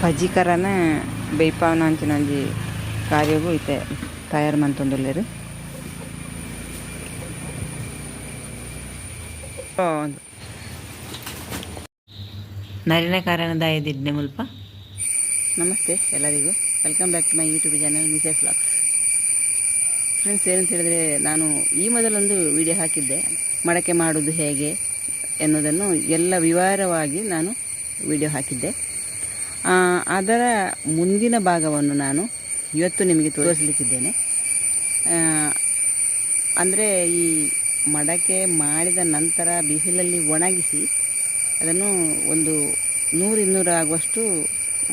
ಪಜಿಕರನ ಬೇಯ್ಪಾವನ ಅಂಚಿನ ಒಂಜಿ ಕಾರ್ಯಗು ಇತ್ತೆ ತಯಾರು ಮಂತೊಂದುಲ್ಲೆರ್. ನರಿನ ಕಾರಣ ದಾಯದಿಡ್ನೆ ಮುಲ್ಪ. ನಮಸ್ತೆ ಎಲ್ಲರಿಗೂ, welcome back to my YouTube channel Mrs vlogs. Friends, ಏನಂತ ಹೇಳಿದರೆ, ನಾನು ಈ ಮೊದಲೊಂದು ವಿಡಿಯೋ ಹಾಕಿದ್ದೆ. ಮಡಕೆ ಮಾಡೋದು ಹೇಗೆ ಎನ್ನುವುದನ್ನು ಎಲ್ಲ ವಿವರವಾಗಿ ನಾನು ವಿಡಿಯೋ ಹಾಕಿದ್ದೆ. ಅದರ ಮುಂದಿನ ಭಾಗವನ್ನು ನಾನು ಇವತ್ತು ನಿಮಗೆ ತೋರಿಸಲಿಕ್ಕಿದ್ದೇನೆ. ಅಂದರೆ ಈ ಮಡಕೆ ಮಾಡಿದ ನಂತರ ಬಿಸಿಲಲ್ಲಿ ಒಣಗಿಸಿ ಅದನ್ನು ಒಂದು 100-200 ಆಗುವಷ್ಟು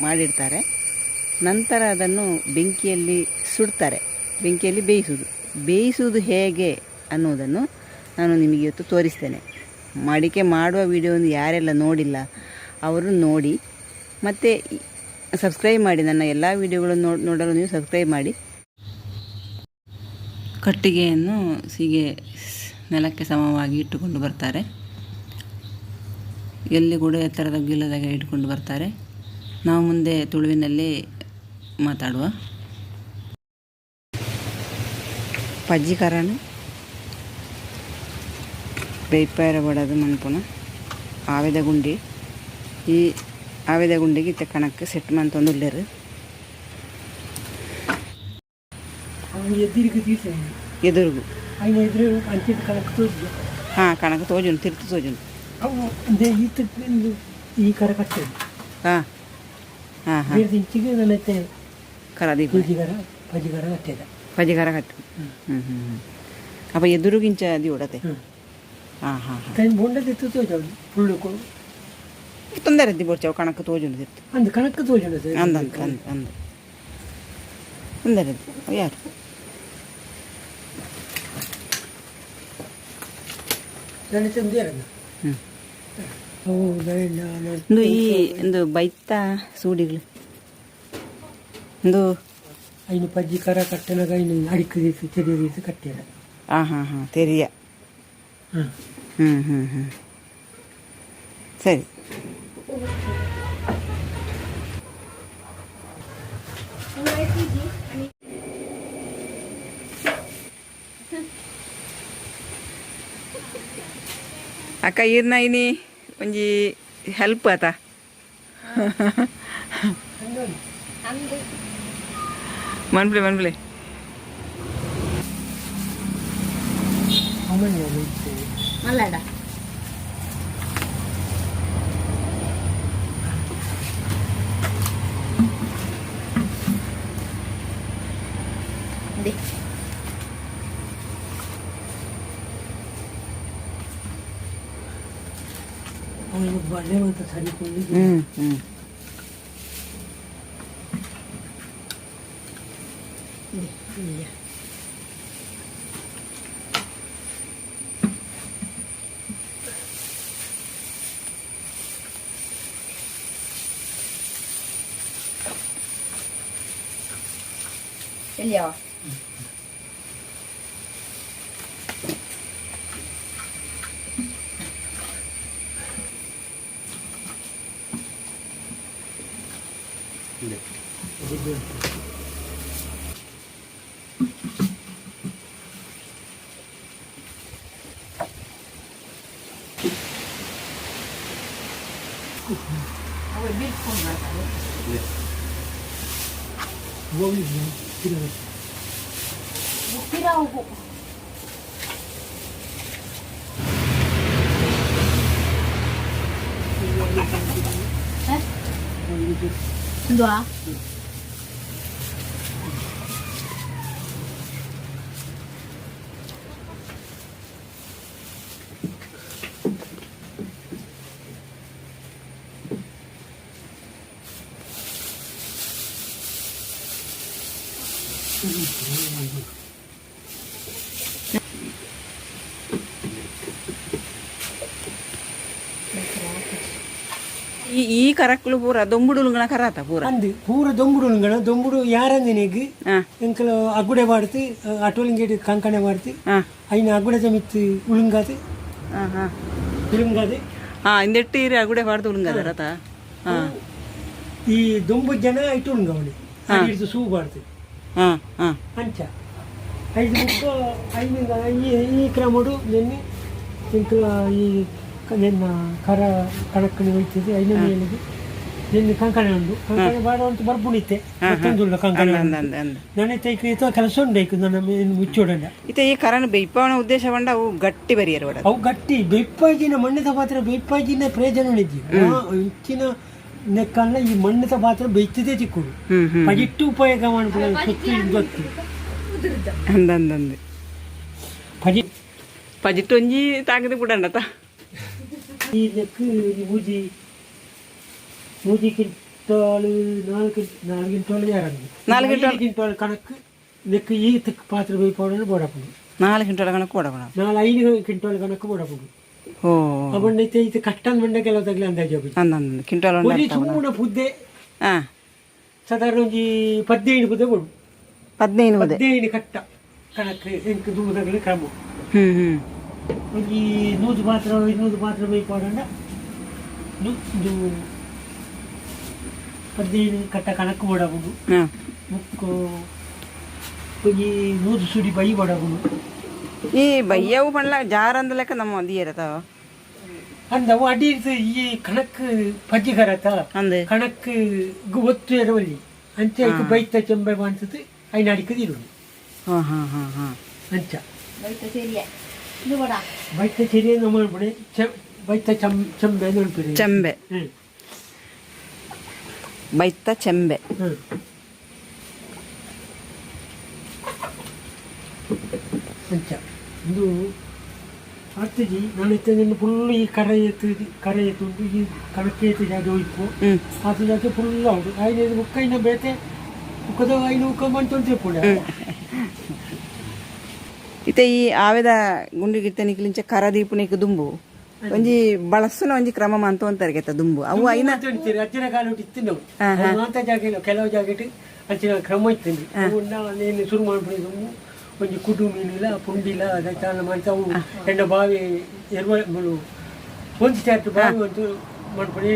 ಮಾಡಿಡ್ತಾರೆ. ನಂತರ ಅದನ್ನು ಬೆಂಕಿಯಲ್ಲಿ ಸುಡ್ತಾರೆ. ಬೆಂಕಿಯಲ್ಲಿ ಬೇಯಿಸುವುದು ಬೇಯಿಸುವುದು ಹೇಗೆ ಅನ್ನುವುದನ್ನು ನಾನು ನಿಮಗೆ ಇವತ್ತು ತೋರಿಸ್ತೇನೆ. ಮಡಿಕೆ ಮಾಡುವ ವಿಡಿಯೋವನ್ನು ಯಾರೆಲ್ಲ ನೋಡಿಲ್ಲ ಅವರು ನೋಡಿ ಮತ್ತು ಸಬ್ಸ್ಕ್ರೈಬ್ ಮಾಡಿ. ನನ್ನ ಎಲ್ಲ ವಿಡಿಯೋಗಳನ್ನು ನೋಡಲು ನೀವು ಸಬ್ಸ್ಕ್ರೈಬ್ ಮಾಡಿ. ಕಟ್ಟಿಗೆಯನ್ನು ಸೀಗೆ ನೆಲಕ್ಕೆ ಸಮವಾಗಿ ಇಟ್ಟುಕೊಂಡು ಬರ್ತಾರೆ. ಎಲ್ಲಿ ಕೂಡ ಎತ್ತರದ ಗಿಲ್ಲದಾಗ ಇಟ್ಕೊಂಡು ಬರ್ತಾರೆ. ನಾವು ಮುಂದೆ ತುಳುವಿನಲ್ಲಿ ಮಾತಾಡುವ. ಪಜ್ಜಿಕರನು ಬೇಯ್ಪಾಯರ ಬಡದು ಮನ್ಪುನ ಆವೆದ ಗುಂಡಿ. ಈ ಆವೆದ ಗುಂಡಿಗೆ ಇತ್ತೆ ಕಣಕ್ಕೆ ಸೆಟ್ ಮಂತೊಂದುಲ್ಲೆರ್. ಎದುರಿಗೆ ತೀರ್ಸ. ಎದುರುಗು. ಅಯ್ನ ಎದುರು ಅಂಚಿದ ಕಣಕ್ ತೋಜು. ಹಾಂ, ಕಣಕ್ ತೋಜುಂಡು, ತಿರ್ತು ತೋಜುಂಡು. ಅವು ಅಂದೆ ಈತ ಈ ಕರ ಕಟ್ಟೆದು. ಹಾಂ ಹಾಂ ಹಾಂ ಬೇರೆ ಇಂಚಿಗೆ ನನ್ನತ್ತೆ. ಕರ ದೀಪ. ಪೂಜಿಗರ ಪಜಿಗರ ಕಟ್ಟೆದ. ಪಜಿಗರ ಕಟ್ಟು. ಹ್ಞೂ ಹ್ಞೂ ಹ್ಞೂ ಅಪ್ಪ, ಎದುರುಗಿಂಚ ದಿವಡತೆ. ಹಾಂ ಹಾಂ ಹಾಂ ತನ್ನ ಬೊಂಡದ ತೋಜು ಫುಲ್ಲು. ತೊಂದರೆ ಇದ್ದಿ ಬೋಡ್ಚವು, ಕಣಕ್ ತೋಜುಂಡು ತಿರ್ತು. ಅಂದ್ ಕಣಕ್ ತೋಜುಂಡು. ಅಂದ ಅಂದ ಅಂದ ಅಂದ ತೊಂದರೆ ಇದ್ದು ಯಾರು. ನನ್ನ ಚಂದ. ಹ್ಞೂ ಅವು. ಇಂದು ಈ ಒಂದು ಬೈತ ಸೂಡಿಗಳು ಇಂದು. ಐನು ಪಜ್ಜಿ ಕರ ಕಟ್ಟೆನಾಗ ಐನು ಅಡಿಕ್ ದೀತು ತೆರಿಯ ದೀತು ಕಟ್ಟೆದ. ಹಾಂ ಹಾಂ ಹಾಂ ತೆರಿಯ. ಹಾಂ. ಹ್ಞೂ ಹ್ಞೂ ಹ್ಞೂ ಸರಿ. ಅಕ್ಕ, ಈರ್ನ ಇನಿ ಒಂಜಿ ಹೆಲ್ಪ್ ಆತ. ಮನ್ಪ್ಲೆ ಮನ್ಪ್ಲೆ. ಮಲ್ಲಡ. ಅವನು ಬಳ್ಳೆ ಅಂತ ಸರಿ. ಹ್ಞೂ ಹ್ಞೂ ಎಲ್ಲಿಯವ? എന്തുവാ? ಈ ಈ ಕರಕ್ಲು ಪೂರ ದೊಂಬುಡುಲುಂಗಣ ಕರಾತ ಪೂರ. ಅಂದು ಪೂರ ದೊಂಬುಡು ಉಳುಂಗಣ ದೊಂಬುಡು ಯಾರಂದಿನಿಗ್. ಎಂಕಲ ಅಗ್ಗುಡೆ ಮಾಡ್ತಿ, ಅಟೋಲಿಂಗೇಟ್ ಕಂಕಣೆ ಮಾಡ್ತಿ. ಐನ ಅಗ್ಗುಡೆ ಮಿತ್ತು ಉಳುಂಗಾದು. ಹಾ ಹಾ ಉಳುಂಗಾದು. ಹಾ, ಇಂದೆಟ್ಟು ಇರು ಅಗುಡೆ ಪಾಡ್ದು ಉಳುಂಗದ ರಥ. ಈ ದೊಂಬು ಜನ ಐಟು ಉಂಗವಣಿ ಅಡಿಡ್ದು ಸೂ ಬಾರ್ದು. ಹಾ ಹಾ. ಅಂಚ ಐದು ಬುಕ್ಕ ಐದು ಈ ಈ ಕ್ರಮಡು ನಿನ್ನೆ ಎಂಕಲ ಈ ನಿನ್ನ ಕರ ಕಣಕ್ಕಣಿ ಹೋಯ್ತದೆ. ಐನ ಮೇಲಿಗೆ ನಿನ್ನೆ ಕಂಕಣೆ ಉಂಡು, ಕಂಕಣೆ ಬಾಡ ಉಂಟು ಬರ್ಪುಣಿತ್ತೆ ಮತ್ತೊಂದುಲ್ಲ ಕಂಕಣೆ. ಅಂದ ಅಂದ ಅಂದ. ನಾನೇ ತೈಕು ಈತ ಕೆಲಸ ಉಂಡು ಐಕು ನನ್ನ ಮುಚ್ಚೋಡಲ್ಲ. ಇತ್ತೆ ಈ ಕರನ್ ಬೆಯ್ಪಾವನ ಉದ್ದೇಶ ಪಂಡ ಅವು ಗಟ್ಟಿ ಬರಿಯರು ಬಡ. ಅವು ಗಟ್ಟಿ ಬೆಪ್ಪಾಜಿನ ಮಣ್ಣಿನ ಪಾತ್ರ ಬೆಪ್ಪಾಜಿನ ಪ್ರಯೋಜನ ಇಜ್ಜಿ. ಹೆಚ್ಚಿನ ನೆಕ್ಕಲ್ಲ ಈ ಮಣ್ಣಿನ ಪಾತ್ರ ಬೆಯ್ತದೇ ತಿಕ್ಕುಡು. ಹ್ಮ್ ಹ್ಮ್. ಪಜಿಟ್ಟು ಉಪಯೋಗ ಮಾಡ್ಬೋದು ಸುತ್ತು ಗೊತ್ತು. ಅಂದ ಅಂದ ಅಂದ. ಪಜಿ ಪಜಿಟ್ಟು ಒಂಜಿ ತಾಗದು ಬಿಡಂಡತ. ಈ ನೆಕ್ ಮೂಜಿ ಮೂಜಿ ಕ್ವಿಂಟಾಲ್, ನಾಲ್ಕು ನಾಲ್ಕು ಕ್ವಿಂಟಾಲ್ ಯಾರಂದು. ನಾಲ್ಕು ಕ್ವಿಂಟಾಲ್. ಕ್ವಿಂಟಾಲ್ ಕಣಕ್ ನೆಕ್ ಈ ತಿಕ್ ಪಾತ್ರ ಬೇಯ್ಪೌಡನ್ನು ಬೋಡಪುಂಡು. 4 ಕ್ವಿಂಟಲ್ ಕಣಕ್ಕೆ ಕೊಡಪಣ. ನಾಲ್ ಐದು ಕ್ವಿಂಟಾಲ್ ಕಣಕ್ ಬೋಡಪುಂಡು. ಓ. ಅವಣ್ಣ ಇತ್ತೆ ಕಟ್ಟನ್ ಮಂಡ ಕೆಲವು ತಗಲಿ ಅಂದಾಜು ಆಪುಜಿ. ಅಂದ ಅಂದ ಕ್ವಿಂಟಲ್. ಒಂಜಿ ಸುಮ್ಮನೆ ಪುದ್ದೆ ಹಾ. ಸಾಧಾರಣ ಒಂಜಿ 15 ಪುದ್ದೆ ಕೊಡು. 15 ಮುದ್ದೆ. 15 ಕಟ್ಟ ಕಣಕ್ ಎಂಕ್ ದುಂಬು ತಗಲಿ ಕ್ರಮ. ಹ್ಮ್ ಹ್ಮ್. ಒಂಜಿ 100 ಪಾತ್ರ 200 ಪಾತ್ರ ಬೇಯ್ಪೌಡಂಡ ಇದು 15 ಕಟ್ಟ ಕಣಕ್ ಬೋಡಪುಂಡು. ಹಾ. ಬುಕ್ಕು ಒಂಜಿ 100 ಸುಡಿ ಬೈ ಬೋಡಪುಂಡು. ಈ ಬಯ್ಯವು ಪಂಡ್ಲ ಜಾರಂದ ಲೆಕ್ಕ ನಮ್ಮ ದಿಯರತಾವ. ಅಂದ ಅವು ಅಡಿ ಇರ್ತು ಈ ಕಣಕ್ ಪಜ್ಜಿ ಕರತ. ಅಂದೆ. ಕಣಕ್ ಒತ್ತು ಎರವಲ್ಲಿ ಅಂಚೆ ಐಕ್ ಬೈತ ಚೆಂಬೆ ಮಾಡ್ತದೆ ಐನ ಅಡಿಕದ ಇರುವುದು. ಹಾ ಹಾ ಹಾ ಹಾ. ಅಂಚ. ಬೈತ ಸರಿಯ ಇದು ಬಡ. ಬೈತ ಚೆರಿಯ ನಮ್ಮ ಮಾಡ್ಬಿಡಿ ಬೈತ ಚಂ ಚೆಂಬೆ ನೋಡ್ತೀರಿ. ಚೆಂಬೆ. ಹ್ಮ್. ಬೈತ ಚೆಂಬೆ. ಹ್ಮ್. ಅಂಚ ಇದು ಆಗ್ತದೆ. ನಾನು ಇತ್ತೆ ನಿನ್ನ ಫುಲ್ ಈ ಕರೆ ಎತ್ತು ಕರೆ ಎತ್ತುಂಟು ಈ ಕಣಕ್ಕೆ ಎತ್ತು ಜಾಗ ಹೋಯ್ಪು. ಹ್ಮ್. ಆತು ಜಾಗ ಫುಲ್ ಉಂಟು ಐನ ಬುಕ್ಕ ಇನ್ನ ಬೇತೆ ಬುಕ್ಕದ ಐನು ಬುಕ್ಕ ಮಂತೊಂದು ತಿಪ್ಪುಂಡ. ಇತ್ತೆ ಈ ಆವೆದ ಗುಂಡಿ ಗಿತ್ತ ನಿಕ್ಲಿಂಚ ಕರ ದೀಪುನಿಕ್ ದುಂಬು ಒಂಜಿ ಬಳಸುನ ಒಂಜಿ ಕ್ರಮ ಮಂತ ಒಂತರಿಗೆತ್ತ ದುಂಬು ಅವು ಐನ. ಅಂತೀರಿ ಅಜ್ಜನ ಕಾಲ ಇತ್ತು ನಾವು ಮಾತ ಜಾಗ ಇಲ್ಲ ಕೆಲವು ಜಾಗೆಟ್ ಅಂಚಿನ ಕ್ರಮ ಇತ್ತು. ನೀನು ಶುರು ಮಾಡ್ಬಿಡಿ ಒಂಜಿ ಕುಡು ಮೀನಿಲ್ಲ ಪುಂಡಿಲ್ಲ ಅದಕ್ಕೆ ಮಾಡ್ತಾ ಅವು ಹೆಣ್ಣ ಬಾವಿ ಎರ್ವ ಒಂದು ಚಾರ್ಟ್ ಬಾವಿ ಒಂದು ಮಾಡ್ಕೊಂಡು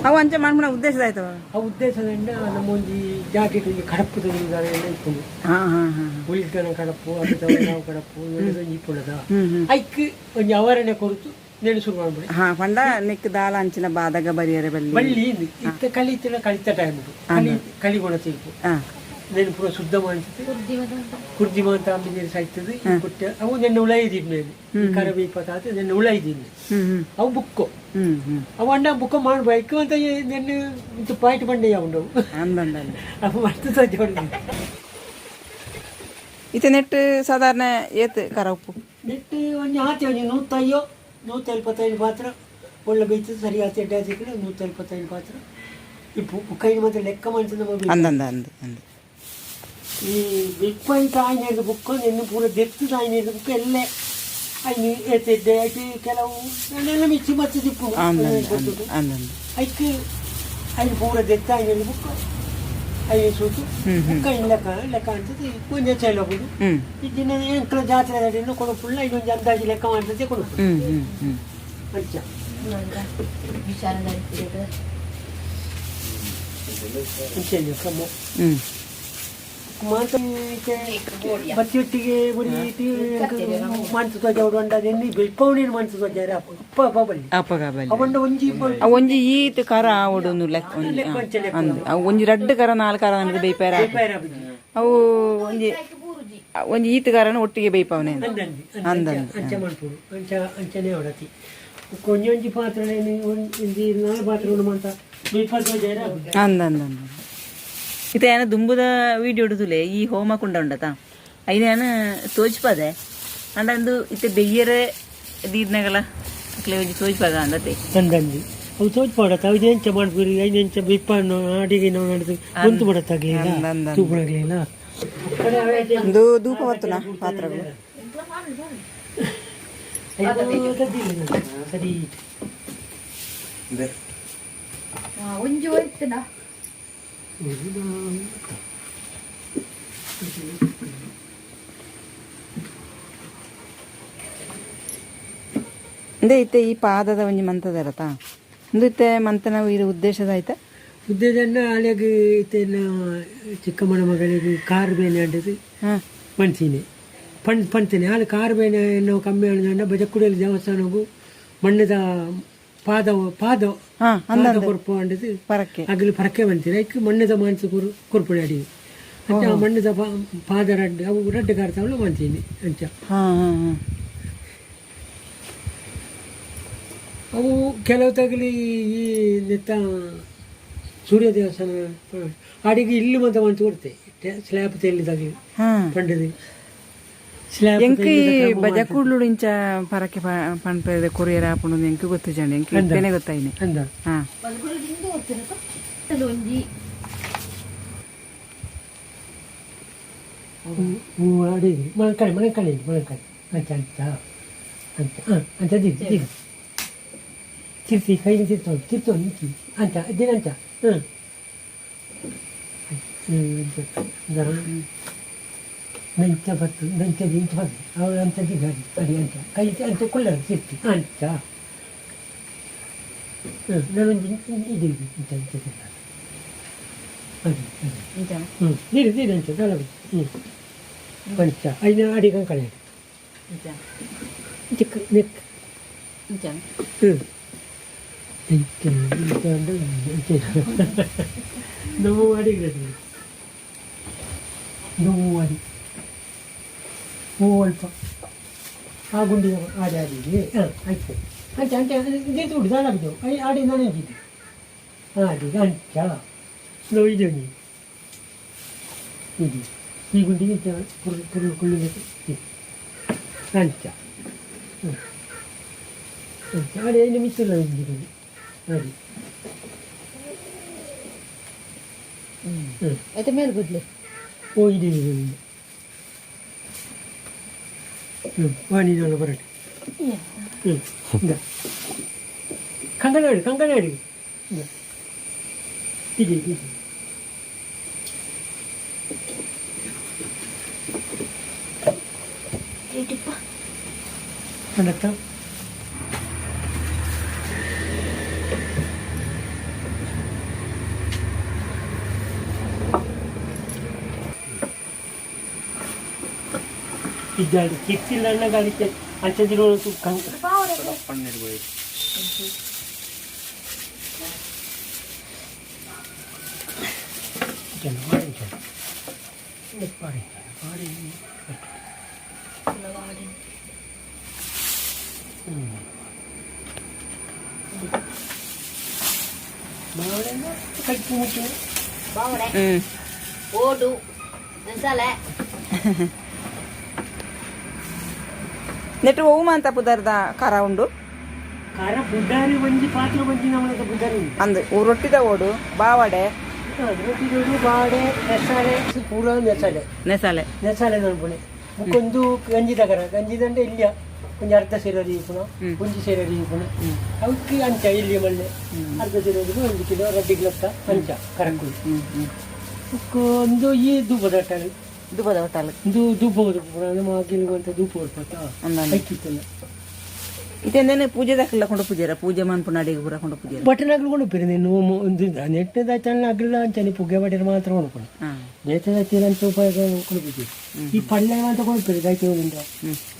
ಅವು ಅಂಚ ಮಾಡ್ಬಿಡ ಉದ್ದೇಶದ ಆಯ್ತವ. ಆ ಉದ್ದೇಶದಿಂದ ನಮ್ಮ ಒಂಜಿ ಜಾಕೆಟ್ ಒಂಜಿ ಕಡಪು ಎಲ್ಲ ಇಪ್ಪುಂಡು. ಹಾ ಹಾ ಹಾ. ಉಳಿತನ ಕಡಪು ಅದು ನಾವು ಕಡಪು ಇವೆಲ್ಲ ಒಂಜಿ ಇಪ್ಪುಂಡದ. ಹ್ಮ್ ಹ್ಮ್. ಐಕ್ ಒಂಜಿ ಅವರಣೆ ಕೊರತು ನೆನೆ ಶುರು ಮಾಡ್ಬಿಡಿ. ಹಾ ಪಂಡ ನಿಕ್ ದಾಲ ಅಂಚಿನ ಬಾದಗ ಬರಿಯರೆ ಬಲ್ಲಿ. ಬಳ್ಳಿ ಇತ್ತ ಕಲಿತಿನ ಕಲಿತ ಟೈಮ್ ಕಲಿ ಕಲಿಗುಣ ತೀರ್ಪು. ಹಾ. ನೆನೆ ಪೂರ ಶುದ್ಧ ಮಾಡ್ತದೆ ಕುರ್ದಿ ಮಾಂತ ಅಂಬಿ ನೀರು ಸಾಯ್ತದೆ ಈ ಕೊಟ್ಟೆ ಅವು ನೆನ್ನೆ ಉಳ ಇದ್ದೀನಿ ಕರಬೇಪತಾತ ನೆನ್ನೆ ಉಳ ಇದ್ದೀನಿ. ಹ್ಮ್ ಹ್ಮ್. ಅವು ಬುಕ್ಕು. ಹ್ಮ್ ಹ್ಮ್. ಅವು ಅಣ್ಣ ಬುಕ್ಕ ಮಾಡ್ಬೇಕು ಅಂತ ನೆನ್ನೆ ಇಂತ ಪಾಯಿಂಟ್ ಬಂಡೆ ಉಂಡವು. ಅಂದಂದ. ಅವು ಮಸ್ತ್ ಸಜ್ಜೆ ಹೊಡೆದು. ಇತ್ತೆ ನೆಟ್ ಸಾಧಾರಣ ಏತ್ ಕರ ಉಪ್ಪು? ನೆಟ್ಟು ಒಂಜಿ ಆತೆ ಒಂಜಿ ನೂತ್ತಯ್ಯೋ 175 ಪಾತ್ರ ಒಳ್ಳೆ ಬೈತದೆ ಸರಿ ಆತೆ ಎಡ್ಡೆ ಆತೆ ಕಡೆ 175 ಪಾತ್ರ ಇಪ್ಪು ಕೈ ಮಾತ್ರ ಲೆಕ್ಕ ಮಾಡ್ತದೆ ನಮ್ಮ ಬೈತು. ಅಂದಂದ ಅಂದ ಅಂದ. ಈ ಬಿಪ್ಪಾಯಿ ತಾಯಿನೇದು ಬುಕ್ ನಿನ್ನ ಪೂರ ದೆತ್ತು ತಾಯಿನೇದು ಬುಕ್ ಎಲ್ಲೇ ಐನು ಏತಿದ್ದೆ ಐತಿ ಕೆಲವು ಎಲ್ಲ ಮಿಚ್ಚಿ ಮತ್ತೆ ತಿಪ್ಪು. ಅಂದಂದ ಅಂದ ಅಂದಂದ. ಐಕ್ ಐನು ಪೂರ ದೆತ್ತ ಐನೇದು ಬುಕ್ ಐನು ಸೂತು ಬುಕ್ಕ ಐನು ಲೆಕ್ಕ ಲೆಕ್ಕ ಅಂತದ್ದು ಒಂದೇ ಚೈಲ ಹೋಗುದು. ಹ್ಮ್. ಈ ದಿನ ಎಂಕಲ ಜಾತ್ರೆ ದಾಟಿನ ಕೊಡಪುಳ್ಳ ಇನ್ನೊಂದು ಅಂದಾಜು ಲೆಕ್ಕ ಮಾಡ್ತದೆ ಕೊಡಪುಳ್ಳ. ಹ್ಮ್ ಹ್ಮ್ ಹ್ಮ್. ಅಂಚ. ವಿಚಾರ. ಅಂಚೆ ಕ್ರಮ. ಹ್ಮ್. ಮಾತ ಬತ್ತಿಯೊಟ್ಟಿಗೆ ಬರೀ ಮಾಂಸ ಧ್ವಜ ಉಂಡ ಎಣ್ಣೆ ಬೆಳ್ಪವಣಿನ ಮಾಂಸ ಧ್ವಜ ಅಪ್ಪ ಅಪ್ಪ ಬಲ್ಲಿ. ಅಪ್ಪಗ ಬಲ್ಲಿ. ಅವಂಡ ಒಂಜಿ ಅವು ಒಂಜಿ ಈತ್ ಕರ ಆವೊಡು ಲೆಕ್ಕ ಒಂಜಿ ಅಂದ್ ಅವು ಒಂಜಿ ರಡ್ಡ್ ಕರ ನಾಲ್ ಕರ ನನಗೆ ಬೇಯ್ಪಾರ. ಅವು ಒಂಜಿ ಒಂಜಿ ಈತ್ ಕರನ ಒಟ್ಟಿಗೆ ಬೇಯ್ಪಾವನೆ. ಅಂದಂದಿ. ಅಂದಂದಿ. ಅಂಚ ಮಾಡ್ಬೋದು ಅಂಚ ಅಂಚನೆ ಅವಡತಿ ಒಂಜಿ ಒಂಜಿ ಪಾತ್ರೆ ಒಂಜಿ ನಾಲ್ ಪಾತ್ರೆ ಉಂಡು ಮಾಂತ ಬೆಳ್ಪ ಧ್ವಜ. ಅಂದಂದ. ಇತ್ತೆ ಯಾನ ದುಂಬುದ ವೀಡಿಯೋ ಉಡುದುಲೆ ಈ ಹೋಮ ಕುಂಡ ಉಂಡತ ಐನ ಯಾನ ತೋಜ್ಪದೆ ಅಂಡ ಅಂದು ಇತ್ತೆ ಬೆಯ್ಯರೆ ದೀರ್ನಗಲ ಅಕ್ಲೆ ಒಂಜಿ ತೋಜ್ಪಾಗ ಅಂದತೆ. ಅಂದಂದಿ ಅವು ತೋಜ್ ಪಾಡತ್ತ ಅವು ಎಂಚ ಮಾಡ್ಬೋದು ಐದು ಎಂಚ ಬೆಪ್ಪ ಅಡಿಗೆ ನಾವು ನಡೆದು ಬಂತು ಬಿಡತ್ತಾಗ್ಲಿಲ್ಲ. ಅಂದಂದ. ತೂಪಣಾಗ್ಲಿಲ್ಲ. ಒಂದು ಧೂಪ ಹೊತ್ತುನ ಪಾತ್ರಗಳು. ಸರಿ. ಒಂಜಿ ಹೋಯ್ತನ. ಇಂದೇ ಇತ್ತೆ ಈ ಪಾದದ ಒಂಜಿ ಮಂತದರತ ಇಂದು ಇತ್ತೆ ಮಂತನ ಇರು ಉದ್ದೇಶದ ಆಯ್ತ. ಉದ್ದೇದನ್ನ ಅಲೆಗ್ ಇತ್ತೆನ ಚಿಕ್ಕಮ್ಮನ ಮಗಳಿಗೆ ಕಾರ್ ಬೇನೆ ಅಂಡದು. ಪಂತೀನಿ ಪಣ್ ಪಂತೀನಿ ಆಲು ಕಾರ್ ಬೇನೆ ಏನೋ ಕಮ್ಮಿ ಆಂಡ ಬಜಕ್ಕುಡಲ್ಲಿ ದೇವಸ್ಥಾನಗು ಮಣ್ಣದ ಪಾದ ಪಾದ ಪಾದ ಕೊರ್ಪು ಅಂಡದು. ಪರಕ್ಕೆ. ಅಗಲು ಪರಕ್ಕೆ ಬಂತೀರ ಐಕ್ ಮಣ್ಣದ ಮಾನ್ಸು ಕೊರು ಕೊರ್ಪುಣಿ ಅಡಿ ಅಂಚ ಆ ಮಣ್ಣದ ಪಾದ ರಡ್ಡು ಅವು ರಡ್ಡು ಕಾರ್ತಾವಳು ಮಂತೀನಿ ಅಂಚ. ಹಾ ಹಾ ಹಾ ಅವು ಕೆಲವು ತಗಲಿ ಈ ನೆತ್ತ ಸೂರ್ಯ ದೇವಸ್ಥಾನ ಅಡಿಗೆ ಇಲ್ಲಿ ಮಂತ ಮಂಚು ಕೊಡ್ತೆ ಸ್ಲ್ಯಾಬ್ ತೆಲ್ಲಿ ತಗಲಿ ಪಂಡದಿ ಸ್ಲ್ಯಾಬ್. ಎಂಕ್ ಈ ಬಜಕುಡ್ಲು ಇಂಚ ಪರಕ್ಕೆ ಪನ್ಪೆದ ಕೊರಿಯರ್ ಆಪುಂಡು ಎಂಕ್ ಗೊತ್ತಿಜಾಂಡ್, ಎಂಕ್ ಇತ್ತೇನೆ ಗೊತ್ತಾಯಿನಿ. ಅಂದ. ಹಾ. ಒಂಜಿ. ಹೂ ಅಡಿ ಮೊಳಕಾಯಿ ಮೊಳಕಾಯಿ ಮೊಳಕಾಯಿ ಅಂಚ ಅಂಚ ಅಂಚ ಹಾಂ ಅಂಚ ದಿಗ್ ದಿಗ್ ತಿರ್ತಿ ಕೈ ತಿರ್ತೋ ತಿರ್ತೋ ನಿಂತಿ ಅಂಚ ದಿನ ಅಂಚ ಹ್ಞೂ ಹ್ಞೂ ಅಂಚ ನಂಚ ಬತ್ತು ನಂಚ ಇಂಚ ಬತ್ತು ಅವಳು ಅಂಚ ದಿಗ್ ಅಡಿ ಅಡಿ ಅಂಚ ಕೈ ಅಂಚ ಕುಳ್ಳ ತಿರ್ತಿ ಅಂಚ ಹ್ಞೂ ನಾನೊಂದು ಇದು ಇದು ಇಂಚ ಇಂಚ ತಿರ್ತ ಅಡಿ ಅಡಿ. ಇಂಚ. ಹ್ಞೂ ನೀರು ನೀರು ಅಂಚ ದಾಲ ಹ್ಞೂ ಅಂಚ ಐನ ಅಡಿ ಕಂಕಣೆ. ಇಂಚ. ಚಿಕ್ಕ ನೆಕ್. ಇಂಚ. ಹ್ಞೂ ಇಂಚ ಇಂಚ ಅಂದ್ರೆ ಇಂಚ ನೋವು ಅಡಿಗೆ ನೋವು ಅಡಿ ಹೂ ಅಲ್ಪ ಆ ಗುಂಡಿ ಆಡಿ ಆಡಿ ಹಾಂ ಆಯ್ತು ಅಂಚ ಅಂಚ ಇದೇ ತುಡು ದಾಲಾಗಿದ್ದೆವು I ಆಡಿ ನಾನೇ ಇದ್ದಿದ್ದು ಆಡಿ ಅಂಚ ನೋವು ಇದೆ ನೀವು ಇದು ಈ ಗುಂಡಿಗೆ ಇಂಚ ಕುರು ಕುರು ಕುಳ್ಳು ಅಂಚ ಹ್ಞೂ ಅಂಚ ಆಡಿ ಐದು ಮಿತ್ತಿಲ್ಲ ಇದ್ದಿದ್ದು ಆಡಿ ಹ್ಞೂ. ಐತೆ ಮೇಲೆ ಗುಡ್ಲಿ. ಓ ಇದೆ ಇದೆ ಇದೆ ಹ್ಞೂ ವಾಣಿಜ್ಯ ಬರಟೆ ಹ್ಞೂ ಇಂದ ಕಂಗನಾಡಿ ಕಂಗನಾಡಿ ಇಂದ ಇದೆ ಇದೆ ಇದೆ. ಕಂಡಕ್ಟ ಇದ್ದಾಡಿ ಕಿತ್ತಿಲ್ಲ ಅಣ್ಣ ಗಾಳಿಕೆ ಅಂಚದಿರೋ ಕಂಗ ಚಲೋ ಮಾಡಿ ಚಲೋ ಮಾಡಿ ಮಾಡಿ. ಕಟ್ಟಿ ಮುಚ್ಚು. ಬಾವಡೆ. ಹ್ಮ್. ಓಡು ಮಸಾಲೆ. ನೆಟ್ ಒವು ಮಾಂತ ಪುದರ್ದ ಖಾರ ಉಂಡು? ಖಾರ ಬುಡ್ಡಾರಿ ಒಂಜಿ ಪಾತ್ರ ಒಂಜಿ ನಮ್ಮನೆ ಬುಡ್ಡಾರಿ ಉಂಟು. ಅಂದ್ ರೊಟ್ಟಿದ ಓಡು ಬಾವಡೆ. ರೊಟ್ಟಿ ದೊಡ್ಡ ಬಾಡೆ ನೆಸಾಲೆ ಪೂರ ನೆಸಾಲೆ. ನೆಸಾಲೆ. ನೆಸಾಲೆ ನನ್ಪುಣೆ ಬುಕ್ಕೊಂದು ಗಂಜಿ ತಗರ ಗಂಜಿ ದಂಡೆ ಇಲ್ಲ ಒಂಜಿ ಅರ್ಧ ಸೇರರಿ ಇಪ್ಪುನ ಒಂಜಿ ಸೇರರಿ ಇಪ್ಪುನ ಅವಕ್ಕೆ ಅಂಚ ಇಲ್ಲಿ ಮಲ್ಲೆ ಅರ್ಧ ಸೇರರಿ 1 ಕಿಲೋ 2 ಕಿಲೋತ್ತ ಅಂಚ ಕರಕು. ಹ್ಮ್ ಹ್ಮ್ ಬುಕ್ಕೊಂದು ಈ ಧೂಪದ ಅಟ್ಟಲು. ದುಬದ ಹೋಟೆಲ್. ಇದು ಧೂಪ ಪೂರ ನಮ್ಮ ಅಂತ ಧೂಪ ಹೊಡ್ಪತ್ತ. ಅಂದಾನೆ. ಐಕಿತ್ತಲ್ಲ. ಇತ್ತೆಂದೇನೆ ಪೂಜೆ ದಾಖಲ ಕೊಂಡು ಪೂಜೆರ ಪೂಜೆ ಮನ್ಪುನ ಅಡಿಗೆ ಪೂರ ಕೊಂಡು ಪೂಜೆ. ಬಟನ್ ಕೊಂಡು ಪೇರು ನೀನು ಒಂದು ನೆಟ್ಟದ ಅಗ್ಲ ಅಂಚನೆ ಪುಗ್ಗೆ ಬಟ್ಟೆ ಮಾತ್ರ ಕೊಂಡ್ಕೊಂಡು ನೇತದ ಅಂಚ ಉಪಯೋಗ ಕೊಡ್ಬೇಕು. ಈ ಪಳ್ಳೈ ಅಂತ ಕೊಡ್ಪೇರು ದೈತೆ ಉಂಟು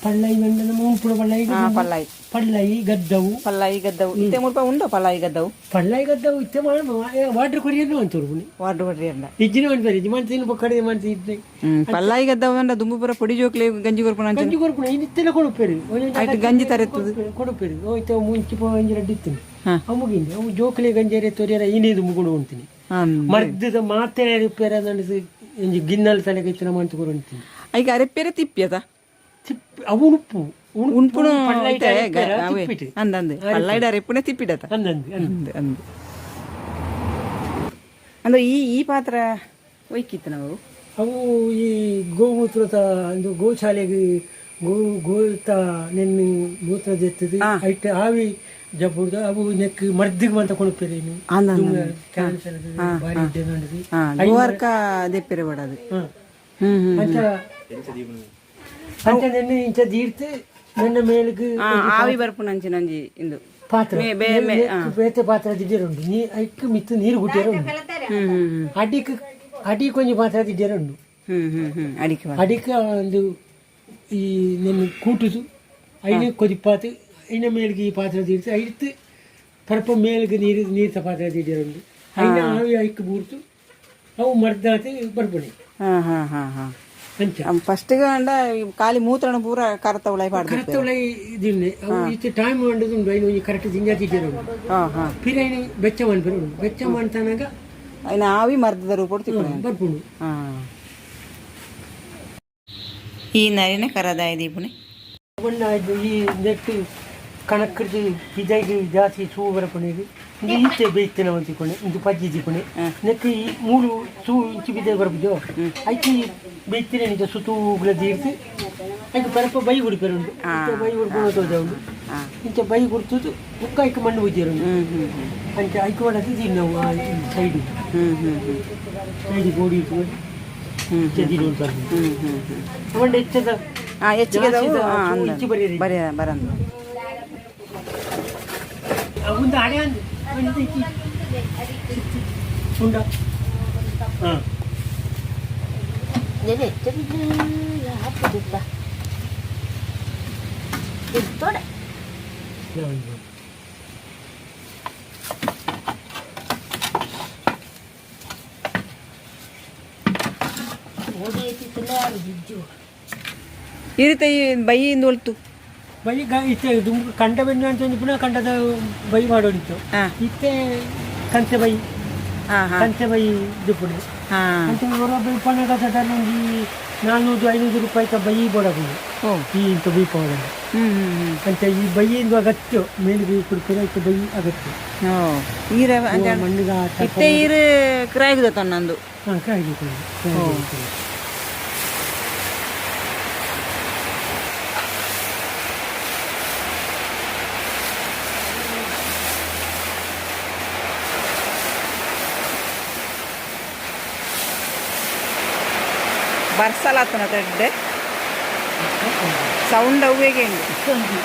ಪಳ್ಳೈ ಗಂಡ ನಮ್ಮ ಉಂಪುಡ ಪಳ್ಳೈ. ಪಲ್ಲಾಯಿ. ಪಳ್ಳೈ ಗದ್ದವು. ಪಲ್ಲಾಯಿ ಗದ್ದವು ಇತ್ತೆ ಮುಲ್ಪ ಉಂಡು ಪಲ್ಲಾಯಿ ಗದ್ದವು. ಪಳ್ಳೈ ಗದ್ದವು ಇತ್ತೆ ವಾಟರ್ ಕೊರಿಯರ್ ಅಂತ ವಾರ್ಡ್ ಹೊಡ್ರಿ ಅಂದ. ಇಜ್ಜಿನ ಮಾಡ್ತಾರೆ ಇಜ್ಜಿ ಮಾಡ್ತೀನಿ ಕಡೆ ಮಾಡ್ತೀನಿ ಇದ್ದೆ. ಪಲ್ಲಾಯಿ ಗದ್ದವು ಅಂಡ ದುಂಬು ಪೂರ ಪೊಡಿ ಜೋಕ್ಲೆ ಗಂಜಿ ಕೊರ್ಪುನ ಅಂಚನೆ. ಗಂಜಿ ಕೊರ್ಪುಣ ಇನ್ನಿತ್ತೆಲ್ಲ ಕೊಡುಪೇರು. ಐಟ್ ಗಂಜಿ ತರೆತ್ತದು. ಕೊಡುಪೇರು ಹೋಯ್ತು ಮುಂಚೆ ಒಂಜಿ ರಡ್ಡು ಇತ್ತಿನಿ. ಅವು ಮುಗಿಂದೆ ಅವು ಜೋಕಲಿ ಗಂಜೇರೆ ತೊರಿಯರ ಇನ್ನೇದು ಮುಗುಡು ಉಂತೀನಿ. ಮರ್ದದ ಮಾತೆ ರಿಪೇರ್ ಒಂಜಿ ಗಿನ್ನಲ್ ತಲೆಗೆ ಇತ್ತಿನ ಮಂತು ಕೊರುಂತೀನಿ. ಐಕ ಅರೆಪ್ಪೇರೆ ತಿಪ್ಪಿಯದ. ತಿಪ್ ಅವು ಉಣುಪು. ಉಣ್ಪುನು. ಪಳ್ಳೈ ಇತ್ತೆ ಅವೇ. ತಿಪ್ಪಿಟ್ಟು. ಅಂದ ಅಂದ್ ಪಲ್ಲಾಯಿಡ ಅರೆಪ್ಪುನೆ ತಿಪ್ಪಿಡತ. ಅಂದಂದು ಅಂದ. ಅಂದ್ ಅಂದ್ ಅಂದ್ರೆ ಈ ಈ ಪಾತ್ರ ಒಯ್ಕಿತ್ತು ನಾವು. ಅವು ಈ ಗೋಮೂತ್ರದ ಒಂದು ಗೋಶಾಲೆಗೆ ಗೋ ಗೋತ ನೆನ್ನು ಮೂತ್ರ ದೆತ್ತದು ಐಟ್ ಆವಿ ಜಬ್ಬುಡ್ದು ಅವು ನೆಕ್ ಮರ್ದಿಗೆ ಅಂತ ಕೊಡುಪೇರು ಇನ್ನು. ಅಂದ ಅಂದ. ಕ್ಯಾನ್ಸರ್ ಭಾರಿ ಇದ್ದೆ ನೋಡಿದ್ವಿ. ಗೋವಾರ್ಕ ದೆಪ್ಪಿರೆ ಬಡದು. ಹ್ಮ್. ಹ್ಮ್ ಹ್ಮ್. ಅಂಚ ಅಂಚ ನೆನ್ನೆ ಇಂಚ ದೀರ್ತು ನನ್ನ ಮೇಲ್ಗ್. ಆವಿ ಬರ್ಪುನ ಅಂಚಿನ ಒಂಜಿ ಇಂದು. ಪಾತ್ರ ಬೇತೆ ಪಾತ್ರ ದಿಡ್ಯರ ಉಂಡು. ನೀ ಐಕ್ ಮಿತ್ತು ನೀರು ಗುಟ್ಟಿಯರ ಉಂಡು. ಹ್ಮ್ ಹ್ಮ್ ಹ್ಮ್. ಅಡಿಕ್ ಅಡಿಕ್ ಒಂಜಿ ಪಾತ್ರ ದಿಡ್ಯರ ಉಂಡು. ಹ್ಮ್ ಹ್ಮ್ ಹ್ಮ್, ಅಡಿಕೆ ಅಡಿಕ ಒಂದು ಈ ನನ್ನ ಕೂಟುದು ಐನ ಕೊದಿಪಾತು ಐನ ಮೇಲ್ಗೆ ಈ ಪಾತ್ರ ತೀರ್ತು ಐತು ಪರಪ ಮೇಲ್ಗೆ ನೀರು ನೀರ್ತ ಪಾತ್ರ ದಿಡ್ಯರ ಉಂಡು. ಐನ ಆವಿ ಐಕ್ ಬೂರ್ತು ಅವು ಮರ್ದಾತಿ ಬರ್ಪುಣಿ. ಹಾ ಹಾ ಹಾ ಹಾ. ಅಂಚ. ಫಸ್ಟ್ಗೆ ಅಂಡ ಖಾಲಿ ಮೂತ್ರಣ ಪೂರ ಕರತ ಉಳೈ ಪಾಡ್ದು. ಕರೆಕ್ಟ್ ಉಳೈ ಇದಿನ್ನೆ ಅವು ಇತ್ತೆ ಟೈಮ್ ಉಂಡು. ಐನ ಒಂಜಿ ಕರೆಕ್ಟ್ ಜಿಂಜಾ ದಿಡ್ಯರ ಉಂಡು. ಹಾ ಹಾ. ಪಿರ ಐನ ಬೆಚ್ಚ ಮನ್ಪೆರೆ ಉಂಡು. ಬೆಚ್ಚ ಮಾಡ್ತಾನಾಗ ಐನ ಆವಿ ಮರ್ದದ ರೂಪೊಡು ತಿಕ್ಕುನೆ. ಬರ್ಪುಂಡು. ಹಾ, ಈ ನರಿನ ಕರದಾಯ ದೀಪುನೆ. ಬಣ್ಣ ಇದು ಈ ನೆಟ್ ಕಣಕ್ಕಿಡ್ದು ಪಿದೈಗೆ ಜಾಸ್ತಿ ಸೂ ಬರಪುಣೆಗೆ ಇಂದು ಈತೆ ಬೇಯ್ತೇನೆ ಅಂತಿಕೊಂಡೆ ಇಂದು ಪಜ್ಜಿ ತಿಕೊಂಡೆ ನೆಕ್ ಈ ಮೂರು ಸೂ ಇಂಚಿ ಬಿದ್ದೆ ಬರ್ಪುಜೋ ಐತಿ ಬೇಯ್ತೇನೆ ನಿಜ ಸುತ್ತೂಗ್ಲ ದೀರ್ತು ಐಕ್ ಪರಪ ಬೈ ಗುಡಿಪೆರುಂಡು. ಇಂಚ ಬೈ ಗುಡ್ಕೊಂಡು ತೋಜ ಉಂಡು. ಇಂಚ ಬೈ ಗುಡ್ತುದು ಬುಕ್ಕ ಐಕ್ ಮಣ್ಣು ಬುಜ್ಜೆರುಂಡು. ಹ್ಮ್ ಹ್ಮ್ ಹ್ಮ್. ಅಂಚ ಐಕ್ ಮಾಡದು ನಾವು ಸೈಡ್ ಹ್ಮ್ ಹ್ಮ್ ಹ್ಮ್. ಸೈಡ್ ಗೋಡಿ ಇಟ್ಕೊಂಡು ಹ್ಮ್. ಇಂಚ ದೀರು ಅಂತ. ಹ್ಮ್ ಹ್ಮ್ ಹ್ಮ್. ಅವಂಡ ಹೆಚ್ಚದ ಹಾ, ಹೆಚ್ಚಿಗೆದವು. ಜಾಸ್ತಿ ಹಾ. ಸೂ ಇಂಚಿ ಬರೀರಿ. ಬರೀ ಬರಂದು. ಒಂದು ಅಡೆ ಅಂದು ಒಂದು ಇಂಚಿ ಉಂಡ ಹಾಂ. ಹಾಕುದಿಲ್ಲ ತೋಡೆ. ಈ ರೀತಿ ಬೈಯಿಂದ ಒಲ್ತು. ಬೈ ಇತ್ತೆ ದುಂಬು ಕಂಡ ಬೆನ್ನು ಅಂತ ಒಂದು ಪುನಃ ಕಂಡದ ಬೈ ಮಾಡೋಡಿತ್ತು. ಹಾ. ಇತ್ತೆ ಕಂತೆ ಬೈ. ಹಾ ಹಾ. ಕಂತೆ ಬೈ ದುಪ್ಪುಡು. ಕಂತೆ ಹೊರ ಬೈ ಪಣಗ ಸಾಧಾರಣ ಒಂಜಿ 400 500 ರೂಪಾಯಿ ಬೈ ಬೋಡಾಪುಂಡು. ಓ. ಈ ಇಂಥ ಬೈ ಪೌಡರ್. ಹ್ಮ್ ಹ್ಮ್ ಹ್ಮ್. ಅಂಚ ಈ ಬೈಯಿಂದ ಅಗತ್ಯ ಮೇಲ್ಗೆ ಕುಡ್ಪಿರ ಇತ್ತೆ ಬೈ ಅಗತ್ಯ. ಓ, ಈರ ಅಂಚ. ಮಣ್ಣಿಗೆ ಇತ್ತೆ ಈರು ಕ್ರಾಯ್ಗುದ ತನ್ನಂದು. ಹಾಂ, ಕಾಯಿ. ಬರ್ಸಲಾತನ ತಡ್ಡೆ ಸೌಂಡ್ ಅವೇಗೆ ಉಂಡು.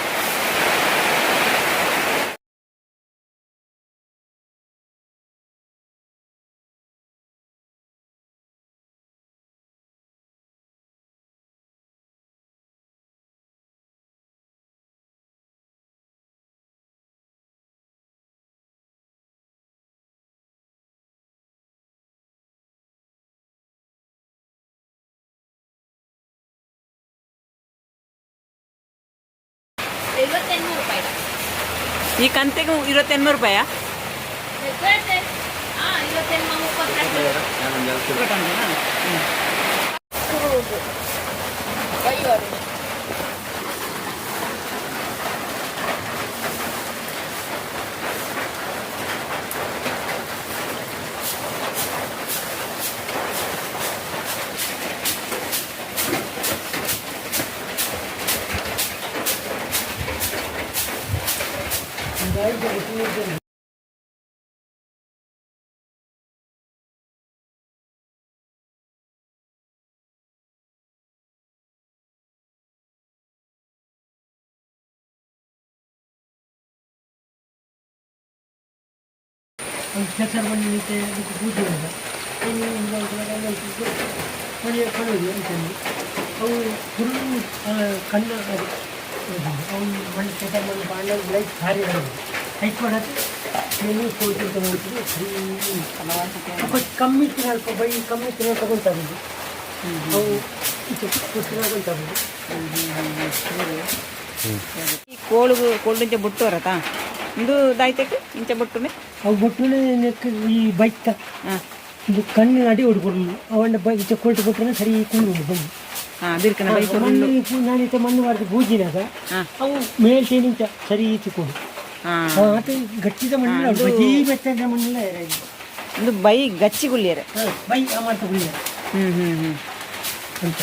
28 ರೂಪಾಯಿ. ಈ ಕಂತೆಗೆ 28 ರೂಪಾಯ? ಹಾಂ, 28 32. ಒಂದು ಕೆಸರು ಮಣ್ಣು ಇತ್ತೆ ಅದಕ್ಕೆ ಪೂಜೆ ಉಂಟು ಮನೆಯ ಕಣೋದು ಅಂತಂದು ಅವು ಹುಲ್ಲು ಕಣ್ಣ ಅದು ಅದು ಅವು ಮಣ್ಣು ಕೆಸರು ಮಣ್ಣು ಬಾಣ ಲೈಟ್ ಭಾರಿ ಬರೋದು ಐಕ್ ಮಾಡೋದು ನೀವು ಕೋಟಿ ನೋಡ್ತೀವಿ ಸರಿ. ಕಮ್ಮಿ ಅಲ್ಪ ಬೈ ಕಮ್ಮಿ ತಗೊಂತಾಗೋದು ಅವು ಇದು ತಗೊಂತಾಗೋದು. ಈ ಕೋಳುಗು ಕೋಳು ಇಂಚ ಬೊಟ್ಟು ಬರತ್ತಾ ಇಂದು ದಾಯ್ತಕ್ಕೆ ಇಂಚ ಬೊಟ್ಟುನೆ. ಅವು ಬೊಟ್ಟುನೆ ನೆಕ್ ಈ ಬೈತ ಹಾ. ಇದು ಕಣ್ಣಿನ ಅಡಿ ಹೊಡ್ಕೊಡು ಅವಣ್ಣ ಬೈ ಇಚ್ಚ ಕೊಲ್ಟು ಕೊಟ್ಟರೆ ಸರಿ ಕೂರು ಬೈ. ಹಾ, ಬಿರ್ಕನ ಬೈ. ಮಣ್ಣು ನಾನಿತ ಮಣ್ಣು ವಾರ್ದು ಪೂಜಿನಾಗ ಹಾ. ಅವು ಮೇಲ್ಟೇನಿಂಚ ಸರಿ ತಿಕ್ಕೊಡು. ಹಾ. ಆತ ಗಟ್ಟಿದ ಮಣ್ಣಿಲ್ಲ, ಬಜೀ ಬೆತ್ತದ ಮಣ್ಣಿಲ್ಲ. ಇಂದು ಬೈ ಗಚ್ಚಿ ಗುಳ್ಳಿಯರೆ. ಬೈ ಮಾಡ್ತಾ ಗುಳ್ಳಿ. ಹ್ಮ್ ಹ್ಮ್ ಹ್ಮ್. ಅಂತ.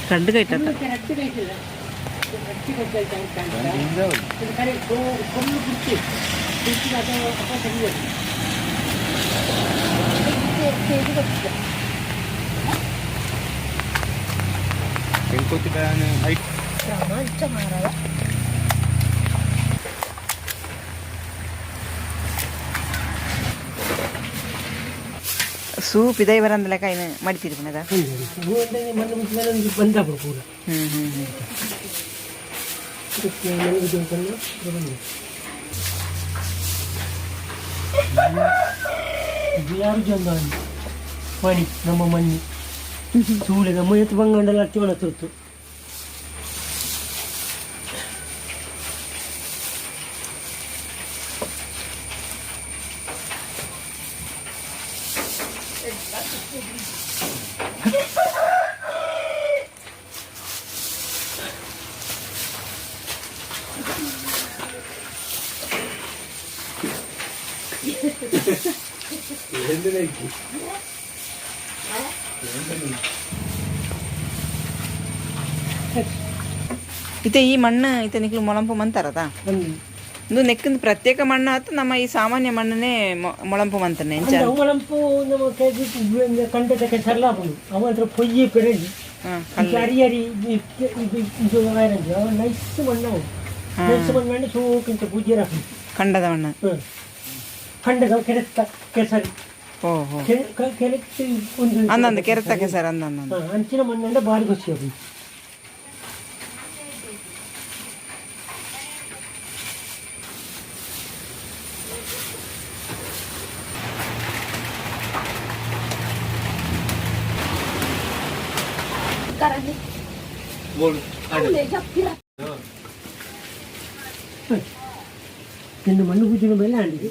ಕಡ್ಡು ಕೈಟ. ರಟ್ಟಿ ಕೈತಿಲ್ಲ, ರಟ್ಟಿ ಕೈತ ಕರೆ ಕೊಲ್ಲು ಕುರ್ಚಿ ಕುರ್ಚಿ ಅಥವಾ ಅಪ್ಪ ಸರಿ. Tengo que ಕ್ರಮ ಅಂಚ ಮಾರಾಯ. ಸೂಪ್ ಇದೇ ಬರಂದಲೆಕ್ಕ ಇನ್ನು ಮಡಿತೀರಿ ಪುನದ. ಮಣ್ಣು ಮುಚ್ಚಿದ ಬಂದಾಪುಡು ಪೂರ. ಹ್ಮ್ ಹ್ಮ್ ಹ್ಮ್ ಇದಕ್ಕೆ ಮಣ್ಣು ಬುದ್ಧಿ ಉಂಟಲ್ಲ, ಪೂರ ಬಂದ. ಇದು ಯಾರು ಜಂದ ಮಣಿ ನಮ್ಮ ಮಣ್ಣಿ ಸೂಳೆ ನಮ್ಮ ಎತ್ತು ಬಂಗಂಡಲ ಅತ್ತಿವಣ ತುರ್ತು. ಇತ್ತೆ ಈ ಮಣ್ಣು ಇತ್ತೆ ನಿಕ್ಲು ಮೊಳಂಪು ಮಂತಾರದಾ? ಒಂದು. ಇದು ನೆಕ್ಕಿಂದು ಪ್ರತ್ಯೇಕ ಮಣ್ಣು ಆತು, ನಮ್ಮ ಈ ಸಾಮಾನ್ಯ ಮಣ್ಣನ್ನೇ ಮೊಳಂಪು ಮಂತನೆ ಎಂಚ? ಅವಳಂಪು ನಮ್ಮ ಕೆಜಿ ಕಂಡದ ಕೆಸರ್ಲ ಆಪುಂಡು. ಅವ ಹತ್ರ ಪೊಯ್ಯಿ ಪೆರಡಿ ಅರಿ ಅರಿ ಇದು ಇದು ಆಯ್ರಂಜಿ. ಅವ ನೈಸ್ ಮಣ್ಣು, ಅವು ನೈಸ್ ಮಣ್ಣು ಸೋಕಿಂತ ಪೂಜ್ಯರ ಆಪುಂಡು. ಕಂಡದ ಮಣ್ಣು. ಕಂಡದ ಕೆರೆತ್ತ ಕೆಸರಿ. ಓ ಹೋ. ಕೆರೆತ್ತ ಒಂದು. ಅಂದಂದು ಕೆರೆತ ಕೆಸರು ಅಂದಂದು. ಅಂಚಿನ ಮಣ್ಣಂಡ ಭಾರಿ ಖುಷಿ ಆಪುಂಡು. ಕರಂದಿ. ಅಲ್ಲೇ ಜಪ್ಪಿರ. ನಿನ್ನ ಮಣ್ಣು ಪೂಜಿನ ಮೇಲೆ ಅಂಡಿದೆ.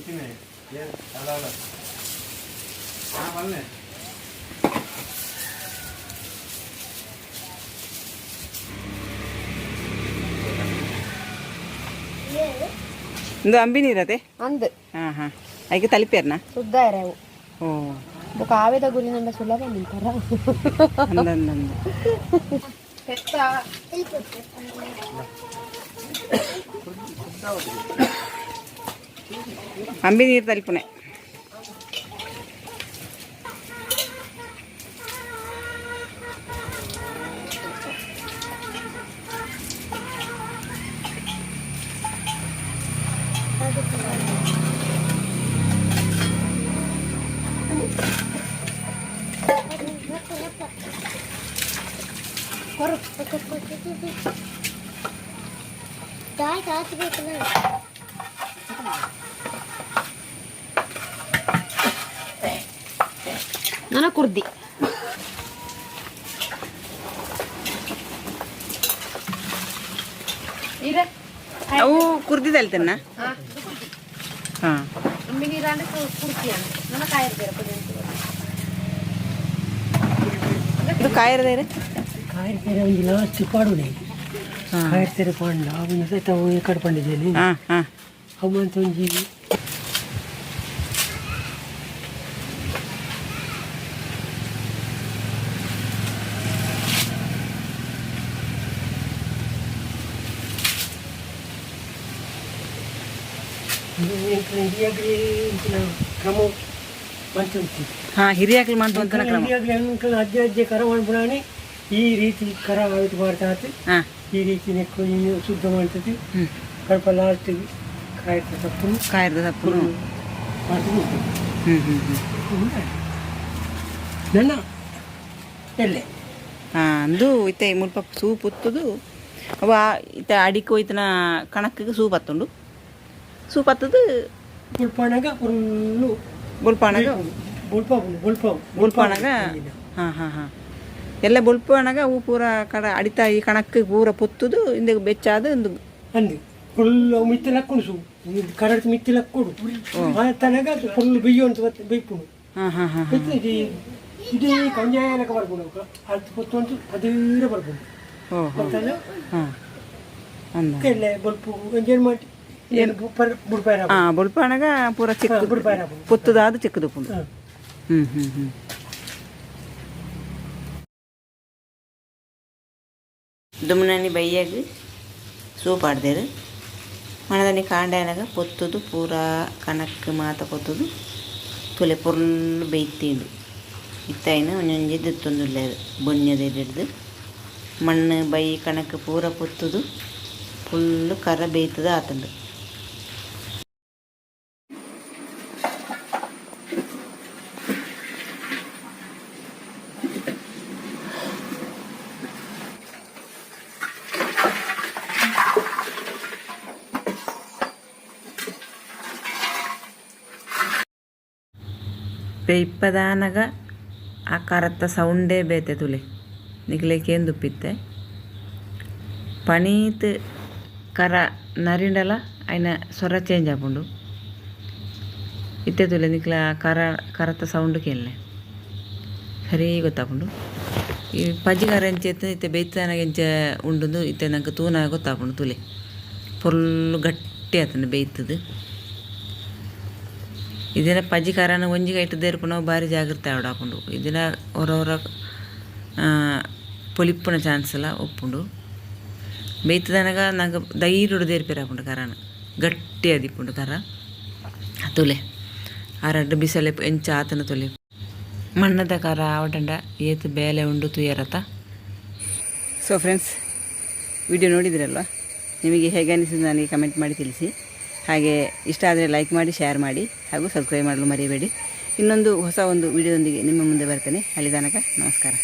ಇಂದು ಅಂಬಿ ನೀರತೆ? ಅಂದ್. ಹಾಂ ಹಾಂ, ಐಕೆ ತಲಿಪೇರ್ನಾ? ಶುದ್ಧ ಇರವು. ಓ. ಬೊಕ ಆವೆದ ಗುರಿ ನಂಡ ಸುಲಭ ನಿಂತಾರ. ಅಂದಂದಂದು. ಪೆತ್ತ. ಅಂಬಿ ನೀರು ತಲಿಪುನೆ. ನನ್ನ ಕುರ್ದಿ. ಅವು ಕುರ್ದಿ ತಲಿತನ್ನ? ಹಾಂ. ಅಂಬಿ ನೀರಾಂಡ ಕುರ್ತಿയാണ് ನನ್ನ ಕಾಯಿರ್ಬೇರೆ. ಇದು ಕಾಯಿರದೇರೆ? ಕಾಯಿರ್ತೀರ ಒಂಜಿ ಲಾಸ್ಟ್ ಪಾಡುನೆ. ಕಾಯಿರ್ತೀರ ಪಾಂಡ ಅವು ಸೈತ ಅವು ಕಡೆ ಪಂಡಿದ್ದೇನೆ. ಹಾಂ ಹಾಂ. ಅವು ಅಂತ ಒಂಜಿ ಹಿರಿಯಾಗ್ಲಿ ಇಂಚಿನ ಕ್ರಮ ಮಂತುಂತಿ. ಹಾಂ, ಹಿರಿಯಾಕ್ಲು ಮಂತು ಕ್ರಮ. ಹಿರಿಯಾಗ್ಲಿ ಅಂಕಲ್ ಅಜ್ಜ ಅಜ್ಜೆ ಕರ ಮಾಡ್ಬಿಡಾಣಿ ಈ ರೀತಿ ಕರ ಆಯ್ತು ಮಾಡ್ತಾ. ಈ ರೀತಿ ನೆಕ್ಕು ಶುದ್ಧ ಮಾಡ್ತದೆ. ಸ್ವಲ್ಪ ಲಾಸ್ಟ್ ಕಾಯ್ತ ಸೊಪ್ಪು. ಕಾಯಿರದ ಸೊಪ್ಪು. ಮಾಡ್ತೀನಿ. ಹ್ಞೂ ಹ್ಞೂ ಹ್ಞೂ. ನನ್ನ ಎಲ್ಲೆ. ಹಾಂ, ಅಂದು ಇತ್ತೆ ಮುಲ್ಪ ಸೂಪ್ ಉತ್ತುದು ಅವ ಇತ್ತೆ ಅಡಿಕ್ ಹೋಯ್ತನ ಕಣಕ್ಕಿಗೆ ಸೂಪ್ ಹತ್ತುಂಡು, ಸೂಪ್ ಹತ್ತದು. ಬುಲ್ಪಾಣಗ ಫುಲ್ಲು. ಬುಲ್ಪಾಣಗ. ಬುಲ್ಪ ಬುಲ್ಪ. ಬುಲ್ಪಾಣಗ. ಹಾಂ ಹಾಂ ಹಾಂ, ಎಲ್ಲ ಬುಲ್ಪಾಣಗ ಅವು ಪೂರ ಕಡ ಅಡಿತ ಈ ಕಣಕ್ಕೆ ಪೂರ ಪೊತ್ತುದು ಇಂದ ಬೆಚ್ಚಾದ ಒಂದು. ಅಂದು ಫುಲ್ ಮಿತ್ತಿಲ ಹಾಕೊಂಡು ಕರಡ್ ಮಿತ್ತಿಲ ಹಾಕೊಡು ಆ ತನಕ ಫುಲ್ ಬಿಯ್ಯು ಅಂತ ಬೈಪುಂಡು. ಹಾಂ ಹಾಂ ಹಾಂ. ಇಡೀ ಕೊಂಜಾಯನಕ ಬರ್ಪುಂಡು, ಅದು ಪೊತ್ತುಂಟು ಅದಿರ ಬರ್ಪುಂಡು. ಓ ಹೋ. ಗೊತ್ತಲ್ಲ? ಹಾಂ, ಅಂದ. ಕೆಲ್ಲೆ ಬೊಲ್ಪು ಒಂಜೇನು ಮಾಡಿ ಏನು ಬುಡ್ಪಾಯರ. ಹಾಂ, ಬುಲ್ಪಾಣಗ ಪೂರ ಚಿಕ್ಕ ಬುಡ್ಪಾಯರ. ಪೊತ್ತುದಾದ ಚಿಕ್ಕದು ಪುಂಡು. ಹ್ಞೂ ಹ್ಞೂ ಹ್ಞೂ. ದುಮ್ನನಿ ಬೈಯಾಗ ಸೂಪ್ ಆಡ್ದೇರು. ಮಣದನಿ ಕಾಂಡಾಯನಾಗ ಪೊತ್ತುದು ಪೂರ ಕಣಕ್ ಮಾತ ಪೊತ್ತುದು ತುಲೆ ಪೊರ್ಲು ಬೇಯ್ತೀಂಡು. ಇತ್ತೈನ ಒಂಜೊಂಜಿ ದೆತ್ತೊಂದುಲ್ಲೇರು ಬೊಣ್ಯದ ಹಿಡ್ದು. ಮಣ್ಣು ಬೈ ಕಣಕ್ ಪೂರ ಪೊತ್ತುದು ಫುಲ್ಲು ಕರ ಬೇಯ್ತದ ಆತುಂಡು. ಬೇಯ್ಪದಾನಗ ಆ ಕರತ್ತ ಸೌಂಡೇ ಬೇತೆ ತುಲೆ ನಿಕ್ಲೆ ಕೇಂದುಪ್ಪಿತ್ತೆ. ಪಣೀತ್ ಕರ ನರಿಂಡಲ ಐನ ಸ್ವರ ಚೇಂಜ್ ಆಪುಂಡು. ಇತ್ತೆ ತುಲೆ ನಿಕ್ಲೆ ಆ ಕರ ಕರತ್ತ ಸೌಂಡ್ ಕೇನ್ಲೆ ಸರಿ ಗೊತ್ತಾಪುಂಡು. ಈ ಪಜಿ ಕರ ಎಂಚ ಇತ್ತು, ಇತ್ತೆ ಬೇಯ್ತಾನಗ ಎಂಚ ಉಂಡುಂದು ಇತ್ತೆ ನಂಗೆ ತೂನಾಗ ಗೊತ್ತಾಪುಂಡು. ತುಲೆ ಫುಲ್ಲು ಗಟ್ಟಿ ಆತುಂಡು ಬೇಯ್ತದು. ಇದನ್ನ ಪಜಿ ಕರನ ಒಂಜಿ ಕೈಟ್ ದೇರ್ಪುನವು ಬಾರಿ ಜಾಗ್ರತೆ ಆವೊಡಾಪುಂಡು. ಇದನ್ನ ಒರ ಒರ ಪೊಲಿಪ್ಪುನ ಚಾನ್ಸ್ ಲ ಉಪ್ಪುಂಡು. ಬೇಯ್ತದನಗ ನಂಗೆ ಧೈರ್ಯಡು ದೇರ್ಪೆರಾಪುಂಡು. ಕರನ ಗಟ್ಟಿ ಆದಿಪ್ಪುಂಡು ಕರ. ತುಲೆ ಆ ರಡ್ಡ್ ಬಿಸಲೆ ಎಂಚ ಆತನ ತುಲೆ. ಮಣ್ಣದ ಕರ ಆವಡಂಡ ಏತ್ ಬೇಲೆ ಉಂಡು ತುಯರತ. ಸೊ ಫ್ರೆಂಡ್ಸ್, ವಿಡಿಯೋ ನೋಡಿದ್ರಲ್ವ? ನಿಮಗೆ ಹೇಗೆ ಅನಿಸಿದ ನನಗೆ ಕಮೆಂಟ್ ಮಾಡಿ ತಿಳಿಸಿ. ಹಾಗೆ ಇಷ್ಟ ಆದರೆ ಲೈಕ್ ಮಾಡಿ, ಶೇರ್ ಮಾಡಿ ಹಾಗೂ ಸಬ್ಸ್ಕ್ರೈಬ್ ಮಾಡಲು ಮರೆಯಬೇಡಿ. ಇನ್ನೊಂದು ಹೊಸ ಒಂದು ವಿಡಿಯೋದೊಂದಿಗೆ ನಿಮ್ಮ ಮುಂದೆ ಬರ್ತೇನೆ. ಅಲ್ಲಿ ತನಕ ನಮಸ್ಕಾರ.